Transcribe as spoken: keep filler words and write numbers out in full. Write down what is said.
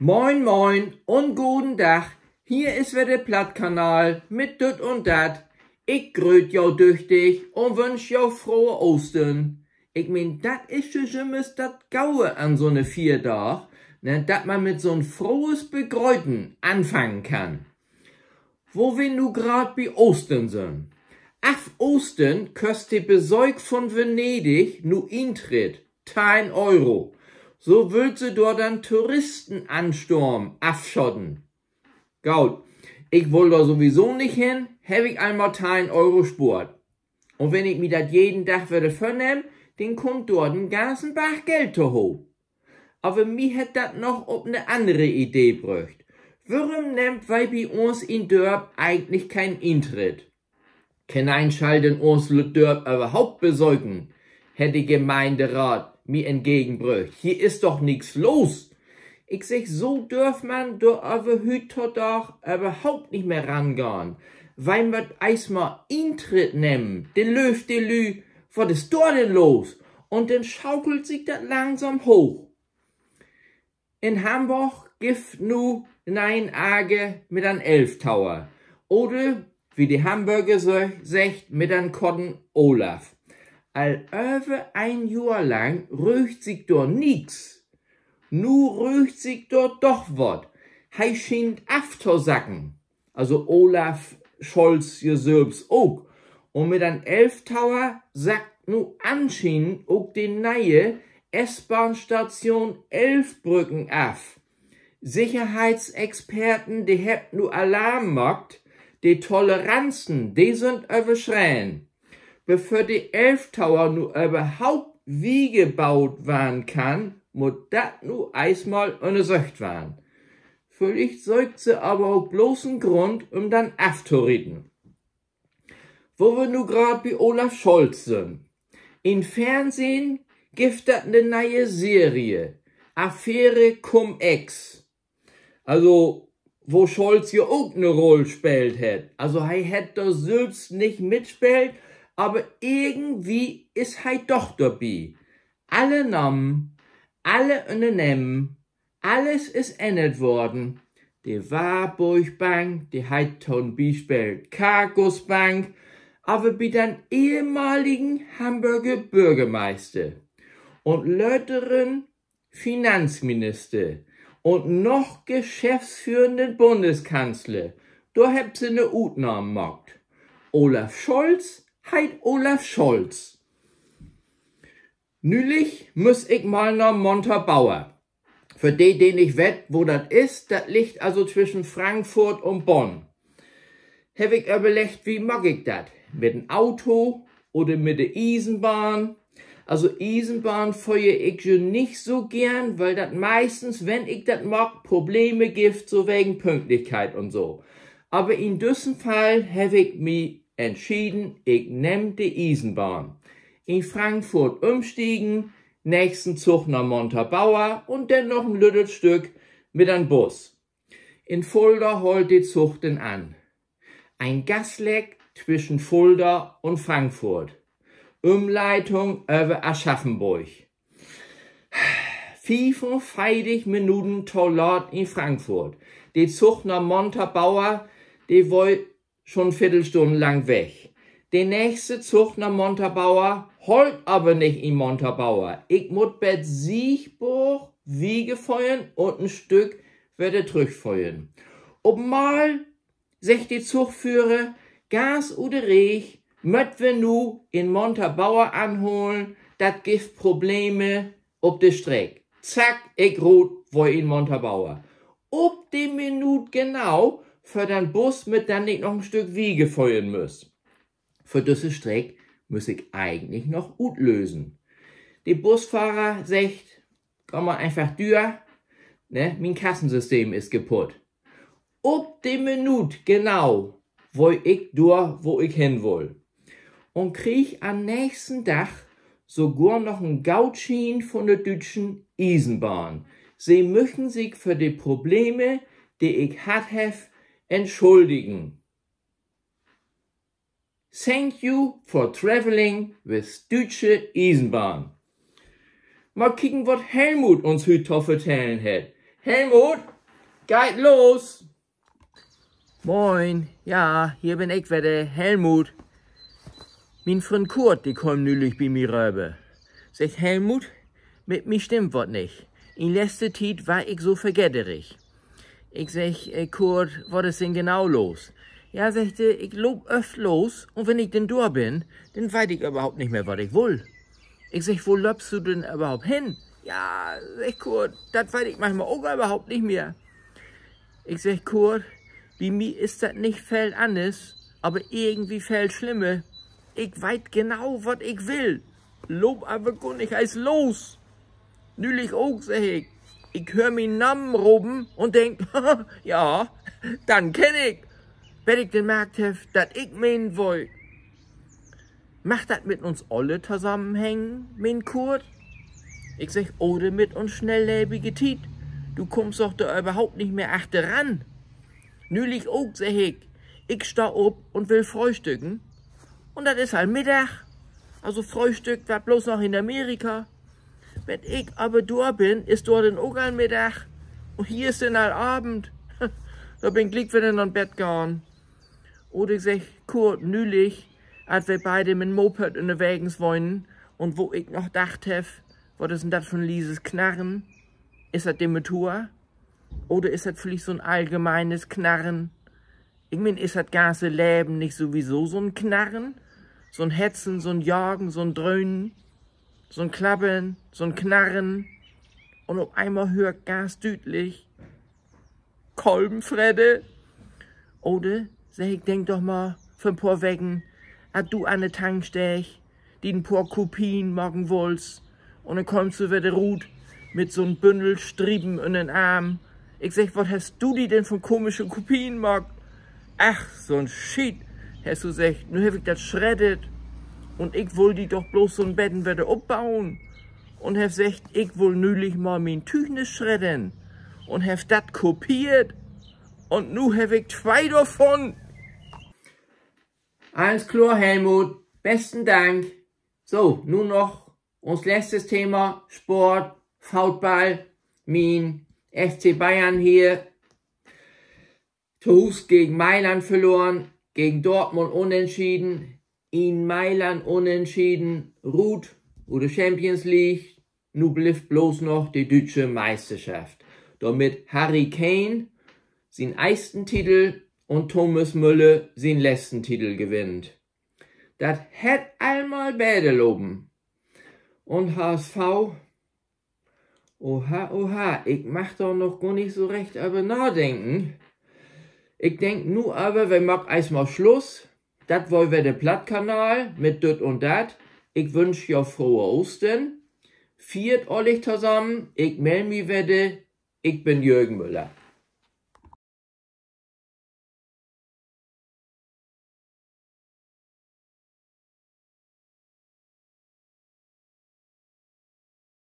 Moin, moin un goden Dag. Hier is wedder de Plattkanal mit Düt un Dat. Ik grööt jo düchtig un wünsch jo frohe Oostern. Ik meen, dat is jo jümmers dat Gode an so'ne Fierdaag, ne, dat man mit so'n frohes Begröten anfangen kann. Wo wi nu graad bi Oostern sünd. Af Oostern köst de Besöök von Venedig nu Intritt, teihn Euro. So wüllt se dor den Touristenanstorm afschotten. Goot, ik wull dor sowieso nich hen, heff ik al mal teihn Euro spoort. Un wenn ik mi dat jeden Dag wedder vörnehm, denn kummt dor en ganzen Barg Geld tohoop. Aver mi hett dat noch op 'ne annere Idee bröcht. Worüm nehmt wi bi uns in Dörp egentlich keen Intritt? Keen een schall denn uns Dörp överhaupt besöken, hett de Gemeenderaat mi entgegenbröcht. Hier is doch nix los. Ik segg, so dörf man dor aver hüüttodaags överhaupt nich mehr rangahn. Wi mööt eerstmal Intritt nehmen. De Lüüd, de Lüüd, wat is dor denn los? Un denn schaukelt sik dat langsam hooch. In Hamborg gifft nu 'n ne'en Arger mit den Elbtower. Oder, wie de Hamborger sö-, seggt, mit den Kotten Olaf. Al över een Johr lang röögt sik dor nix. Nu röögt sik dor doch wat. He schient aftosacken. Also Olaf Scholz ja sülvst ok. Un mit den Elbtower sackt nu anschienend ok de ne'e S-Bahn-Station Elbbrücken af. Sicherheitsexperten, de hebbt nu Alarm maakt, de Toleranzen, de sünd överschreden. Bevör de Elbtower nu överhaupt wiederbuut warrn kann, mutt dat nu eerstmal ünnersöcht warrn. Villicht söökt se aver ok blots en Grund, üm den aftorieten. Wo wi nu graad bi Olaf Scholz sünd. In Fernsehn gifft dat 'ne ne'e Serie, Affäre Cum-Ex. Also, wo Scholz ja ok 'ne Rull speelt hett. Also, he hett dor sülvst nich mitspeelt, aver irgendwie is he doch dorbi. Alle Namen, alle Ünnernehmen, alles is ännert worrn. De Warburg Bank, de heet to'n Bispeel Cargus Bank, aver bi den ehemaligen Hamborger Börgermeister un lateren Finanzminister un noch geschäftsführenden Bundeskanzler, dor hebbt se 'ne Utnahm maakt. Olaf Scholz heet Olaf Scholz. Nülich müss ik mal na Montabaur. För de, de nich weet, wo dat is, dat liggt also twischen Frankfurt un Bonn. Heff ik överleggt, wie maak ik dat? Mit en Auto oder mit de Iesenbahn? Also Iesenbahn föhr ik jo nich so geern, wiel dat meistens, wenn ik dat maak, Probleme gifft, so wegen Pünktlichkeit un so. Aver in düssen Fall heff ik mi entscheden, ik nehm de Iesenbahn. In Frankfurt ümstiegen, nächsten Zug na Montabaur un denn noch en lüttet Stück mit den Bus. In Fulda hollt de Zug denn an. En Gasleck twischen Fulda un Frankfurt. Ümleitung över Aschaffenburg. Fiefunveertig Minuten to laat in Frankfurt. De Zug na Montabaur, de weer schon Viddelstünn lang weg. De nächste Zug na Montabaur hollt aver nich in Montabaur. Ik mutt bet Siegburg wiederföhren un en Stück wedder trüchföhren. Op mal seggt de Zugführer: Ganz ut de Reeg, mööt wi nu in Montabaur anholen, dat gifft Probleme op de Streck. Zack, ik rut weer in Montabaur. Op de Minuut genau för den Bus, mit den ik noch en Stück wiederföhren müss. För düsse Streck müss ik egentlich noch utlösen. De Busfahrer seggt: Gah man eenfach dör, ne, mien Kassensystem is kaputt. Op de Minuut genau weer ik dor, wo ik hen wull. Un kreeg an'n nächsten Dag sogor noch en Gootschien von de Düütsche Iesenbahn. Se müchen sik för de Probleme, de ik hatt heff, entschuldigen. Thank you for traveling with Düütsche Iesenbahn. Mal kieken, wat Helmut uns hüüt to vertellen hett. Helmut, geiht los! Moin, ja, hier bün ik wedder, Helmut. Mien Fründ Kurt, de keem nülich bi mi röver. Seggt: Helmut, mit mi stimmt wat nich. In letzte Tiet warr ik so vergetterig. Ik segg: Kurt, wat is denn genau los? Ja, seggt he, ik loop oft los un wenn ik denn dor bün, denn weet ik överhaupt nich mehr, wat ik wull. Ik segg: Wo löppst du denn överhaupt hen? Ja, seggt Kurt, dat weet ik manchmal ok överhaupt nich mehr. Ik segg: Kurt, bi mi is dat nich veel anners, aver irgendwie veel slimmer. Ik weet genau, wat ik will, loop aver gor nich eens los. Nülich ok, segg ik, ik höör mien Namen ropen un denk: Ja, den kenn ik. Bet ik denn markt heff, dat ik menen wull. Mag dat mit uns Oller tosamenhangen, meen Kurt? Ik segg: Oder mit uns snelllevige Tiet. Du kummst doch dor överhaupt nich mehr achteran. Nülich ok, segg ik, ik stah op un will fröhstücken, un dat is al Middag. Also Fröhstück warrt bloots noch in Amerika. Bet ik aver dor bün, is dor denn ok al Middag, un hier is denn al Avend. Dor bün ik gliek wedder na't Bett gahn. Oder ik segg: Kurt, nülich, as wi beide mit Moped ünnerwegens weren un wo ik noch dacht heff: Wat is denn dat för 'n lieses Knarren? Is dat de Motor? Oder is dat villicht so'n allgemeenes Knarren? Ik meen, is dat ganze Leven nich sowieso so'n Knarren? So'n Hetzen, so'n Jagen, so'n Dröhnen, so'n Klappern, so'n Knarren. Un op eenmal höör ik ganz düütlich: Kolbenfredde. Oder, segg ik, denk doch mal vör 'n poor Weken, as du an de Tanksteed di en poor Kopien maken wullst, un denn kummst du wedder rut mit so'n Bünnel Striepen ünner'n Arm. Ik segg: Wat hest du di denn för komische Kopien maakt? Ach, so'n Schiet, hest du seggt, nu heff ik dat schreddert. Un ik wull di doch bloots so'n beten wedder opbauen. Un heff seggt, ik wull nülich mal mien Tüügnis schreddern, un heff dat kopeert. Un nu heff ik twee dorvon. Allens kloor, Helmut. Besten Dank. So, nu noch uns letztes Thema: Sport, Football. Mien F C Bayern hier to Huus gegen Mailand verloren, gegen Dortmund unentschieden, in Mailand unentschieden, rut ut de Champions League. Nu blifft bloots noch de düütsche Meisterschaft, dormit Harry Kane sien eersten Titel un Thomas Müller sien letzten Titel gewinnt. Dat hett al mal beter lopen. Un H S V, oha, oha, ik mag dor noch gor nich so recht över nadenken. Ik denk nu aver, wi maakt eerstmal Sluss. Dat weer wedder de Plattkanal mit Düt un Dat. Ik wünsch jo frohe Oostern. Fiert ollig tosamen. Ik mell mi wedder. Ik bün Jürgen Müller.